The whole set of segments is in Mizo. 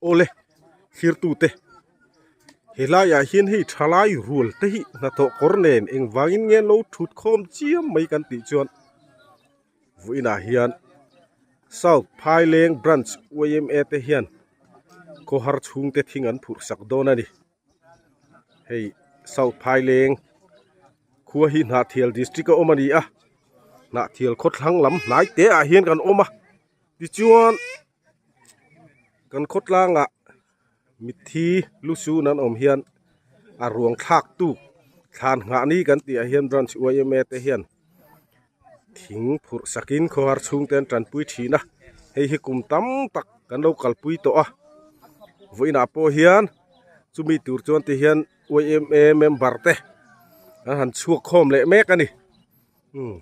Awle thirtute helaiah hian hei thalai rual te hi hnathawh kawr nen engvangin nge an lo thut khawm chiam mai kan tih chuan vawiinah hian South Phaileng Branch yma te hian khawhar chhungte thing an phurh sak dawn a ni. Hei South Phaileng khua hi Hnahthial district a awm a ni a Hnahthial khawthlang lam hnai te ah hian kan awm a tichuan kan khawtlangah mitthi lu sun an awm hian a ruang thlak tu thlan nghah ni kan tih ah hian branch yma te hian thing phurh sakin khawhar chhung te an tanpui thin a hei hi kum tam tak kan lo kalpui tawh a vawiinah pawh hian chumi tur chuan ti hian yma member te an han chhuak khawm leh mek a ni umm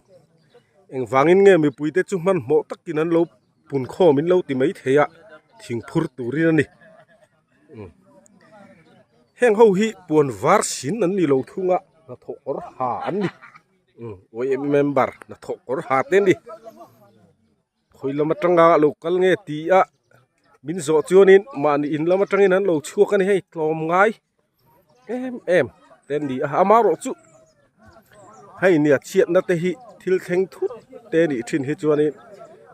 engvangin nge mipui te chu hmanhmawh takin an lo pun khawm in lo ti mai thei a thing phur turin a ni umm heng ho hi puan var sin an ni lo thung a hnathawh kawr ha an ni. Umm member hnathawh kawr ha te a ni khawi lam atanga lo kal nge ti a min zawh chuanin mahni in lam atangin an lo chhuak a ni hei tlawm ngai em em te an ni a amaherawhchu hei nia chhiatna te hi thil thleng thut te a nih thin hi chuanin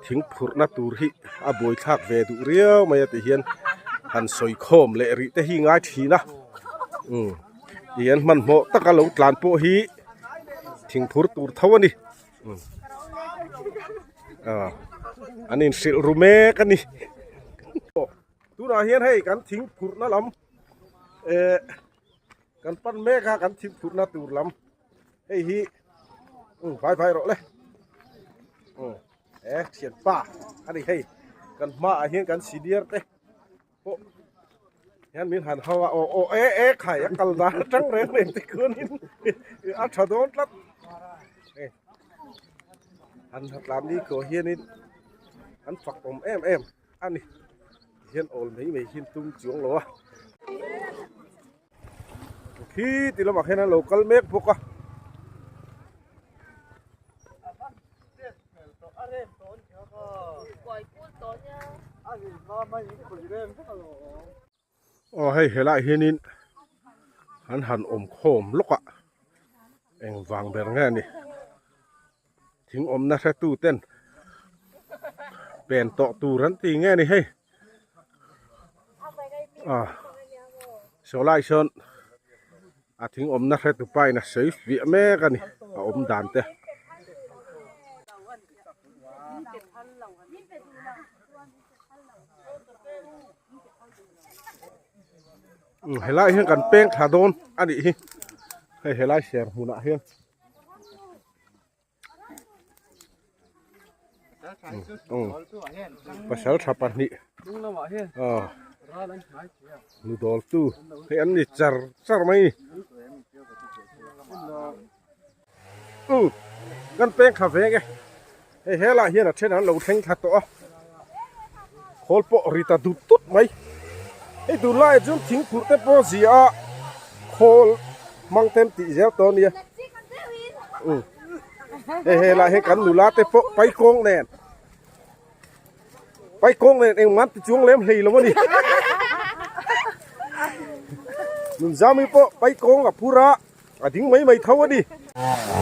thing phurhna tur hi a buaithlak ve duh riau mai a ti hian han sawi khawm leh rih te hi ngai thin a umm ti an hmanhmawh taka lo tlan pawh hi thing phur tur tho a ni ah an inhrilh ru mek a ni tunah hian hei kan thing phurhna lam eh kan pan mek a kan thing phurhna tur lam hei hi um vai vai rawh le um he thianpa a ni hei kan hmaah hian kan senior te. Aw hian min han hau a aw aw e e khai a kal dan atang reng reng te khuanin a tha dawn tlat hei an tlan ni ko hianin an fak awm em em a ni hian awl mai mai hian tum chuang lo a khi ti lamah khian an lo kal mek bawk a. Aw hei helaiah hianin an han awm khawm lawk a eng vang ber nge ni thing awmna hre tu ten pen tawh tur an ti nge ni hei ah saw lai sawn A thing awmna hre tu pa in a sawi fiah mek a ni a awm dan te. Helai hian kan peng thla dawn a nih hi hei helai ser hmunah hian. Pasal tha pahnih nu dawl tu hei an ni char char mai ni kan peng thla veng e hei helaiah hian a then an lo thleng thla tawh a khawl pawh ri ta dut dut mai hei tunlaiah chuan thingphurh te pawh a zia a khawl hmang te an tih zel tawh a nia umm hei helaiah hian kan nula te pawh paikawng nen paikawng nen engmah an ti chuang lem hlei lo a ni nunzami pawh paikawng a phur a. A ding mai mai tho a ni.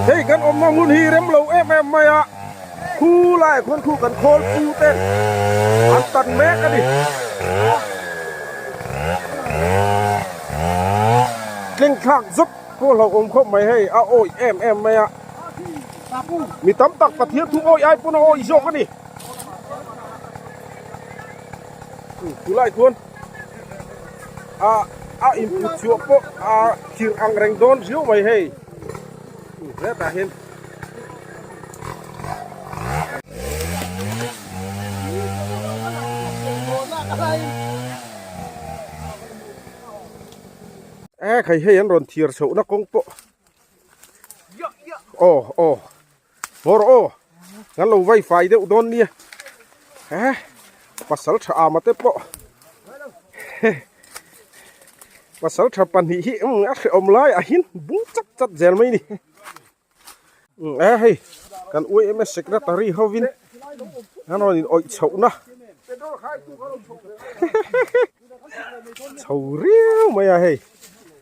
Hei kan awmna hmun hi rem lo em em mai a, khu laiah khuan khu kan khawl pu te an tan mek a ni. Tleng thlak zawt pawh hlauhawm khawp mai hei a awih em em mai a, mi tam tak Pathian thu awih ai pawn a awih zawk a ni. Tulaiah khuan. A a input chhuah pawh a thir ang reng dawn riau mai hei hetah hian e khai hei an rawn thiar chhoh na kawng pawh. Aw aw haw rawh aw kan lo vai fai deuh dawn nia he pasal tha ama te pawh pasal tha pahnih hi a hrehawm lai ah hian bung chat chat zel mai a ni e hei kan yma secretary hovin an rawn in awih chhohna chho riau mai a hei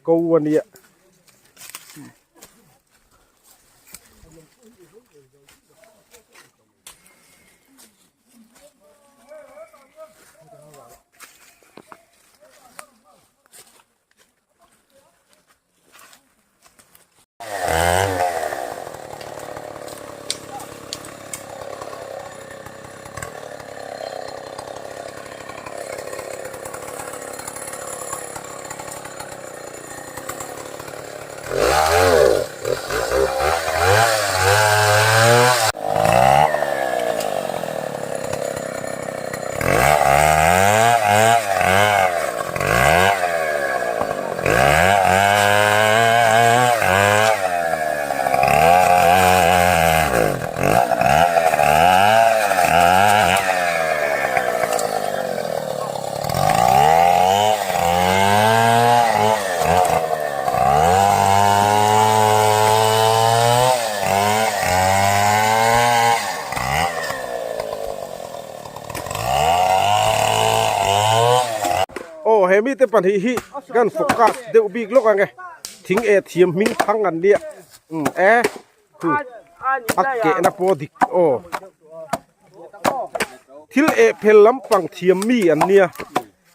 ko a nia. Aw he mite pahnih hi kan focus deuh bik lawk ang e thing eh thiam hming thang an nia umm e chu a kehna pawh dik aw thil eh phel lampang thiam mi an nia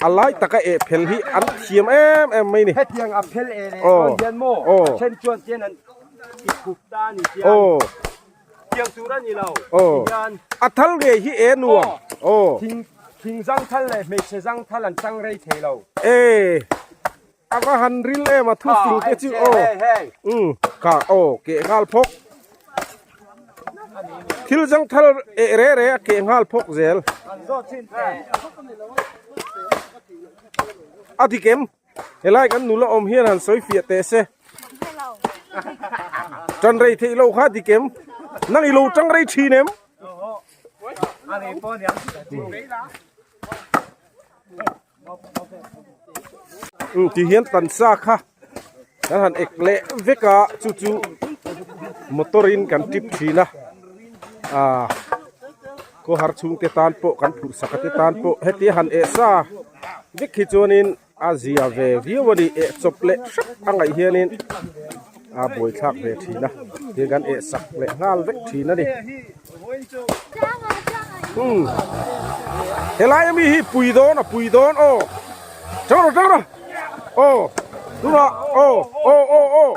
a lai taka eh phel hi an thiam em em mai a ni hetiang a phel eh leh chuan hian maw a then chuan tian an ti khup ta a ni tian tiang tur a ni lo tihian a thal ngei hi e nuam aw thing thing zang thal leh hmeichhe zang thal an chang rei thei lo e A va han ril em a thu fing te chu aw umm ka aw keh nghal phawk thil zang thal eh re re a keh nghal phawk zel a dik em helai kan nula awm hian han sawi fiah teh se tan rei theih loh kha dik em nang i lo tang rei thin em. Umm ti hian tansa kha kan han ek leh vek a chu chu motor in kan tip thin a ah khawhar chhungte tan pawh kan phurh sak te tan pawh heti han eh sa vek hi chuanin a zia ve viau a ni eh chawp leh hrep a ngaih hianin a buaithlak ve thin a tin kan eh sak leh nghal vek thin a ni. Umm helai ami hi pui dawn a pui dawn aw tang rawh tang rawh aw tunah aw aw aw aw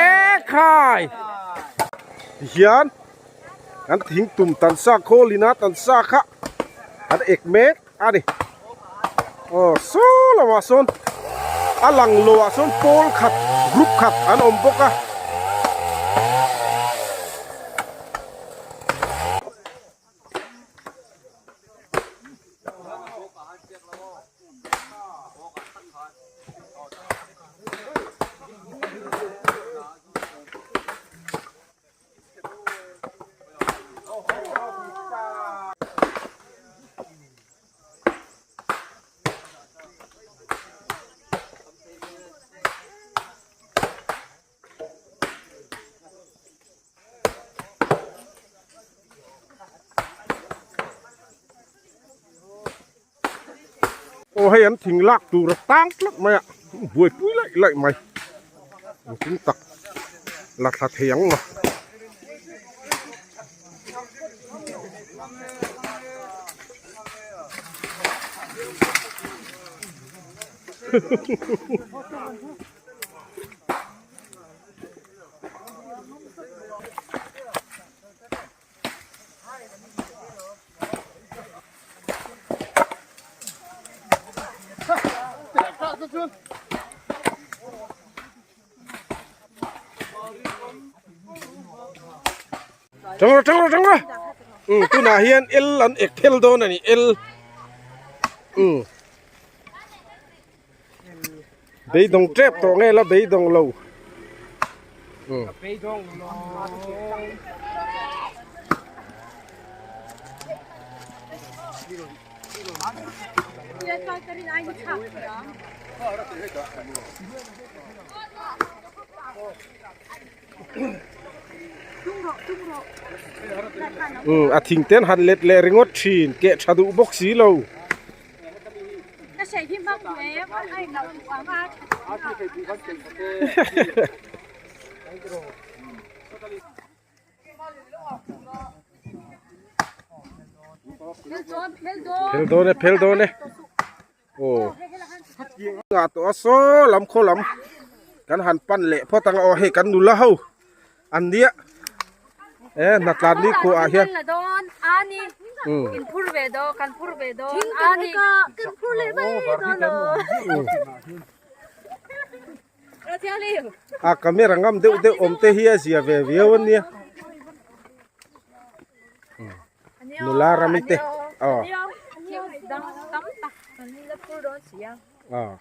e khai tihian kan thing tum tan sa khawl ina tan sa kha an ek mek a ni aw saw lamah sawn a lang lo ah sawn pawl khat group khat an awm bawk a. Aw hei an thing lak tur a tang tlat mai a buaipui laih laih mai engtin tak la thla thei ang maw. Tang rawh tang rawh tang rawh um tunah hian L an ek phel dawn a ni L um beidawng tep tawh nge la beidawng lo. Ka beidawng lo. Umm a thing ten han let leh ringawt thin keh tha duh bawk si lo. Phel dawn e phel dawn e aw ngah tawh a saw lam khaw lam kan han pan leh phawt ang aw hei kan nula ho an nia e hnatlan ni khuah ah hian A camera ngam deuh deuh awm te hi a zia ve viau a nia nula rami te aw aw.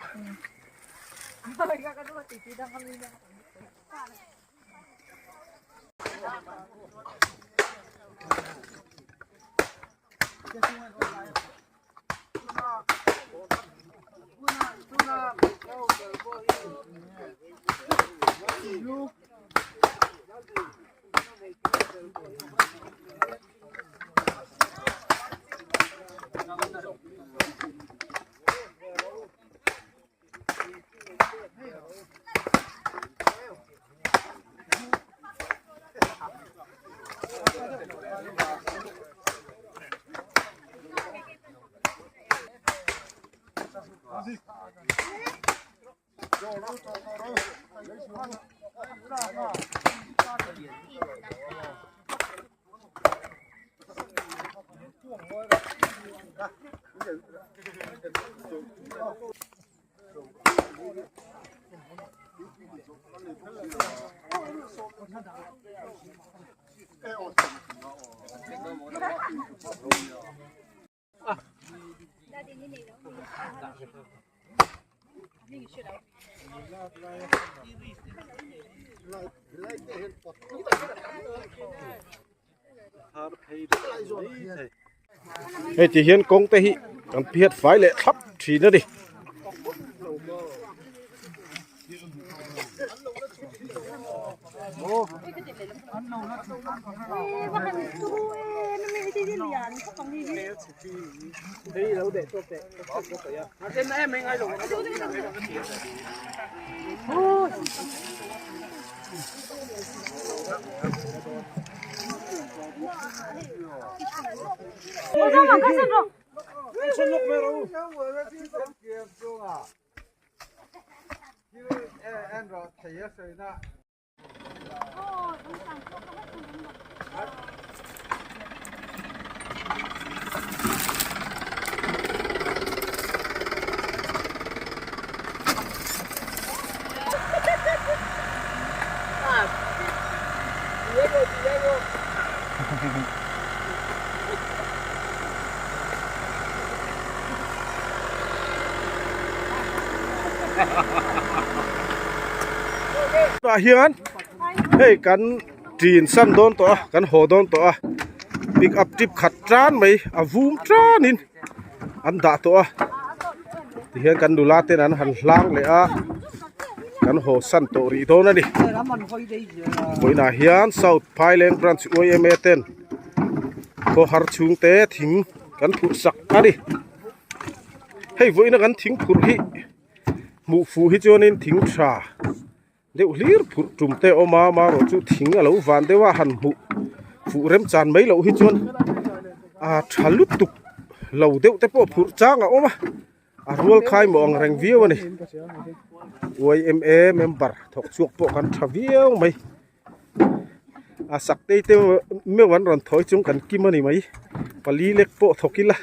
Hei ti hian kawng te hi kan phiat fai leh thlap thin a ni. Tah hian hei kan tin san dawn tawh a kan haw dawn tawh a pick up tip khat tan mai a vum tanin an dah tawh a tihian kan nula ten an han hlang leh a kan haw san tawh rih dawn a ni vawiinah hian south phaileng branch yma ten khawhar chhungte thing kan phurh sak a ni hei vawiina kan thing phurh hi hmuh fuh hi chuanin thing tha deuh hlir phurh tum te a awm a amaherawhchu thing a lo van deuh a han hmuh fuh rem chan mai loh hi chuan a tha lutuk lo deuh te pawh phurh chang a awm a a rual khai maw ang reng viau a ni yma member thawk chhuak pawh kan tha viau mai a sak te te meuh an rawn thawi chung kan kim a ni mai pali lek pawh thawk ila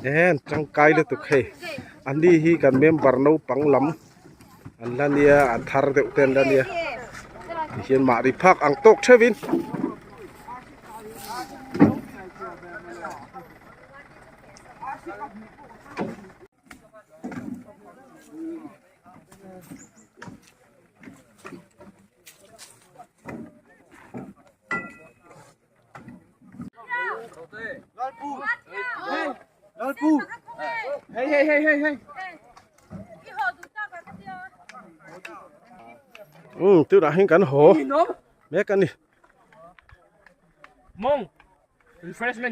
en tangkai lutuk hei ani hi kan member naupang lam. An la nia an thar deuh te an la nia tihian mahni phak ang tawk theuh in. Um tunah hian kan haw mek a ni. Mong refreshment.